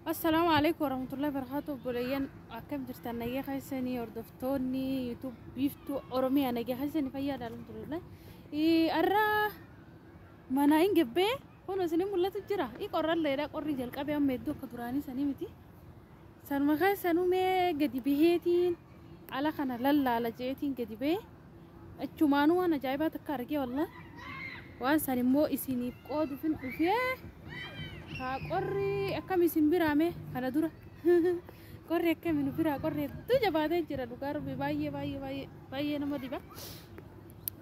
Assalaamu alaikum warahmatullahi wabarakatuh. Obboleeyyan akkam jirtan nagaa keessanii hordoftoonni YouTube biiftuu Oromiyaa nagaa keessanii fayyaadha alhamdulillah. Har'a mana hin gabbee kun isin mul'atu jira. I qorralleedha qorri jalqabee amma hedduu akka duraanii sanii miti. Sanuma keessanuu mee gadi baheetiin ala kana lallaala jeetiin gadi bahee achumaanuu waan ajaa'ibaa takka argee wallah. Waan san immoo isiniif qooduufin dhufee haa qorri akkam isin biraame kana dura qorri akkami nu biraa qorri hedduu jabaatee jira dhugaa rabbi baay'ee baay'ee baay'ee baay'ee nama dhiba.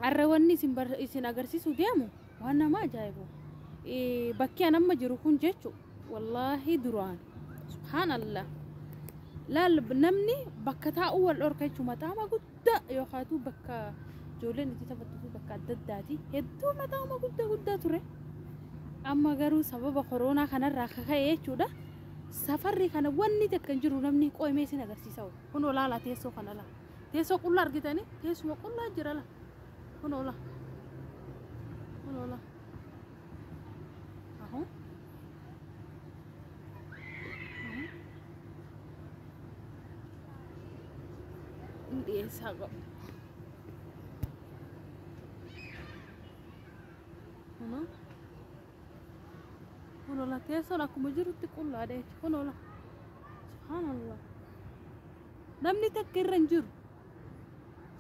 Har'a wanni isin isin agarsiisuu deemu waan nama ajaa'ibu. Bakki an amma jiru kun jechu wallaahi duraan subhaanallah. Laal namni bakka taa'uu wal dhorka jechuun mataama guddaa yookaatu bakka ijoolleen itti taphattu fi bakka adda addaati hedduu mataama guddaa guddaa ture. Amma garuu sababa koronaa kanarraa kaka'e jechuudha. Safarri kana wanni takka hin jiru namni qo'imee isin agarsiisa. Kun olaala teessoo kana laa. Teessoo qullaa argitanii teessuma qullaa jira laa. Kun ola. Kun ola. Ahoo. Hin dhiyeessaa qabu. Kunoo. Kun ola teessoon akkuma jirutti qullaadha jechuudha. Kun ola. Subhaanallah. Namni takka irra hin jiru.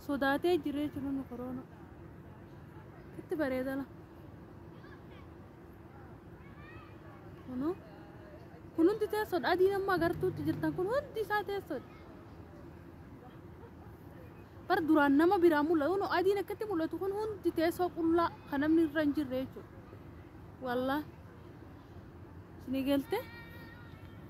Sodaatee jira jechuudha namni koroona. Itti bareeda la. Kunoo. Kun hundi teessoodha. Adiin amma agartuutti jirtan kun hundi isaa teessoodha. Bar duraan nama biraa mul'atu. Kunoo adiin akkatti mul'atu kun hundi teessoo qullaa kan namni irra hin jirre jechuudha. Wallah. Isinii galte?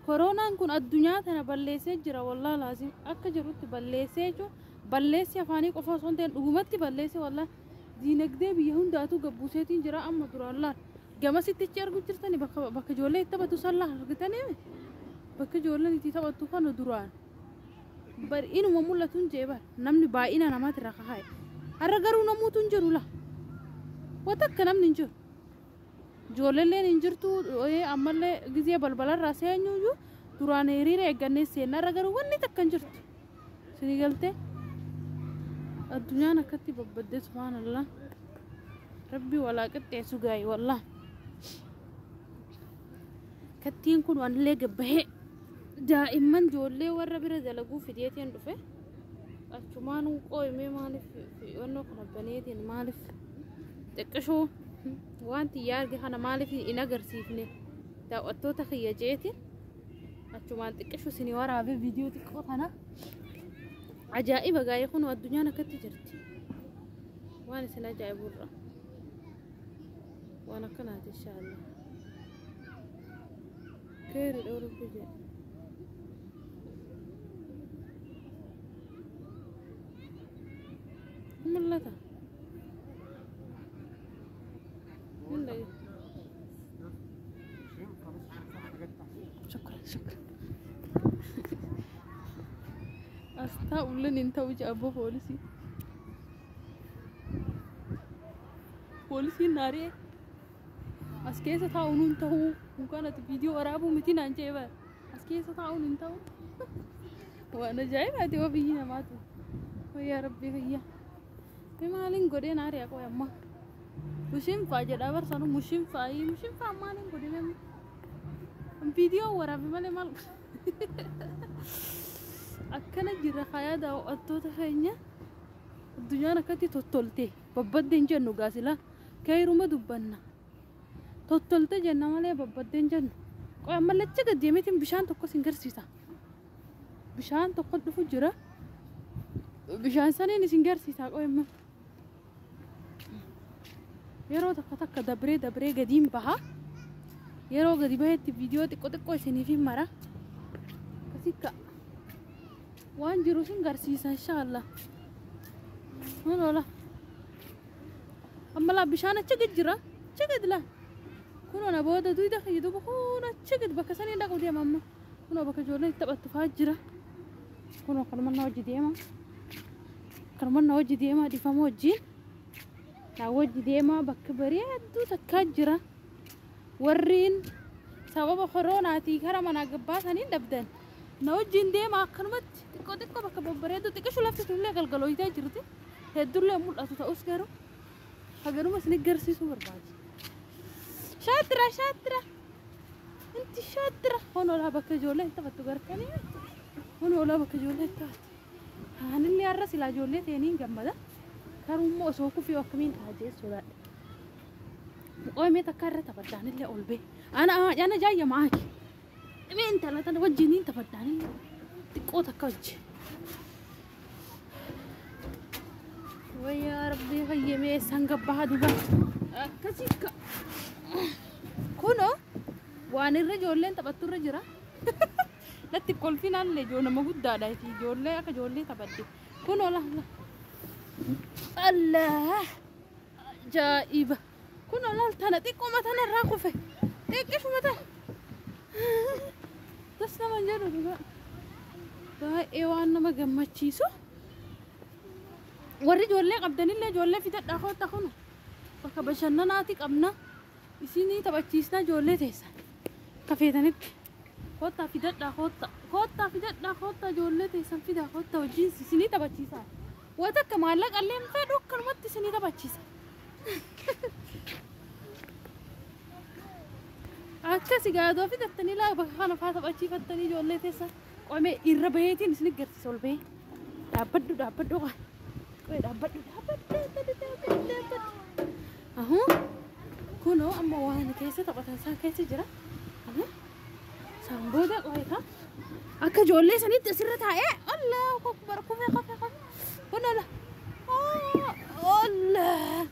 Koronaan kun addunyaa tana balleessee jira wallah laazim akka jirutti balleessee jechuun balleessi afaanii qofa osoo hin ta'in dhugumatti balleessee wallah diinagdee biyya hundaatuu gabbuuseetiin jira amma duraan laal gamasitti achi argu jirtani bakka bakka ijoollee itti taphatu san laal argitanii bakka ijoolleen itti taphattu kana duraan bar inuma mul'atu hin jee bar namni baay'ina namaati irraa kakaa'e har'a garuu namuutu hin jiru la wata akka namni hin jiru. Ijoolleen hin jirtu ammallee gizee balbalarraa seenyuyyuu duraan hiriira eeggannee seenna irra garuu wanni takka hin jirtu. Isinii galtee addunyaan akkatti babbaddee subhaanallah. Rabbi walaa qixxeessu gaayi wallah. Kattiin kun wanillee gabbahee daa'imman ijoollee warra bira dalaguu fideetiin dhufe. Achumaan qooyimee maaliif wannoo kana baneetiin maaliif xiqqishuu waan xiyyaa arge kana maaliif hin agarsiifne daawwattoota kiyya jeetiin achumaan xiqqishu isinii waraabee viidiyoo xiqqoo kana ajaa'iba gaa'ee kun addunyaan akkatti jirti waan isin ajaa'iburra waan akkanaati inshaallah keeri dhoorubbi jedhe. Mul'ata. Shukran shukran. As taa'ulleen hin ta'u jedha abboo poolisii. Poolisiin naaree as keessa taa'uun hin ta'u mukaan ati viidiyoo waraabuu miti naan jee bara. As keessa taa'uun hin ta'u. Waan ajaa'ibaati yoo biyyi namaatu. Fayyaa rabbii fayyaa. Mee maaliin godhee naaree qoy amma. Mushinfaa jedhaa barsanu mushinfaa mushinfaa maaliin godhee mee viidiyoo waraabe malee maal akkana jira hayaa daawwattoota keenya addunyaan akkatti tottolte babbadde hin jennu gaasila keeruma dubbanna tottolte jenna malee babbadde hin jennu qoy ammallee achi gad deemeetiin bishaan tokko sin garsiisa bishaan tokko dhufu jira bishaan saniin isin garsiisa qoy amma yeroo takka takka dabree dabree gadiin baha yeroo gadi bahetti viidiyoo xiqqoo xiqqoo isiniif hin mara akkasii waan jiru isin garsiisa inshaallah. Kun amma laa bishaan achi gad jira achi gad laa kunoo na booda duyda kiyya duuba kun achi gad bakka sanii dhaqu deema amma kunoo bakka ijoolleen itti taphattu fa'aa jira kunoo kanuma na hojii deema kanuma na hojii deema dhifama wajjin na hojii deema bakka bareedduu takkaa jira warreen Sababa koronaatii kara manaa gabbaasanii dhabdan. Na wajjin deema akkanumatti xiqqoo xiqqoo bakka babbareedu xiqqishu lafti tullee galgalooyitee jirti. Hedduullee mul'atu ta'us garuu haganuma isin agarsiisuu barbaade. Shaatira shaatira. Inti shaatira. Honoolaa bakka ijoolleen taphattu gartanii. Honoolaa bakka ijoolleen taphattu. Anillee har'a silaa ijoollee ta'anii gammada. Garuu osoo kufee akkamiin ta'a jee sodaadha. Qoomee takka irra taphadha anillee ol bee. Ana ana jaayya maaki. Mee intala tana wajjiniin taphadha anillee xiqqoo takka wajji. Wayyaa rabbii fayyamee eessaan gabbaa duba. Akkasii ka. Kunoo waan irra ijoolleen taphattu irra jira. Natti kolfinaallee ijoo nama guddaadha ijoollee akka ijoollee taphadde. Kunoo laala. Allah ajaa'iba. Kunoo laal tana xiqqooma tana irraa kufe. Xiqqishuma tana. Tas nama jedhu dhugaa. Baay'ee waan nama gammachiisu. Warri ijoollee qabdanillee ijoollee fidadhaa koottaa kun bakka bashannanaati qabna. Isinii taphachiisna ijoollee teessan. Akka feetanitti. Koottaa fidadhaa koottaa. Koottaa fidadhaa koottaa ijoollee teessan fidaa koottaa wajjin isinii taphachiisaa. Waan akka maallaqa illee hin fedhu akkanumatti isinii taphachiisa. Akkasi gaadoo fidattanii laa bakka kana faa taphachiifattanii ijoollee teessan qomee irra baheetiin isin agarsiisa ol bahee. Dhaabbadhu dhaabbadhu qoy. Qoy dhaabbadhu dhaabbadhu dhaabbadhu dhaabbadhu dhaabbadhu. Ahuu kunoo amma waan keessa taphatan isaan keessa jira. Isaan booda qoy ka akka ijoollee sanitti asirra taa'ee Allahu akbar kufee kufee kufee. Kunoo la. Allah.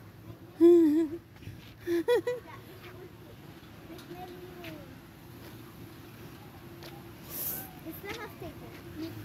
It's not half taken.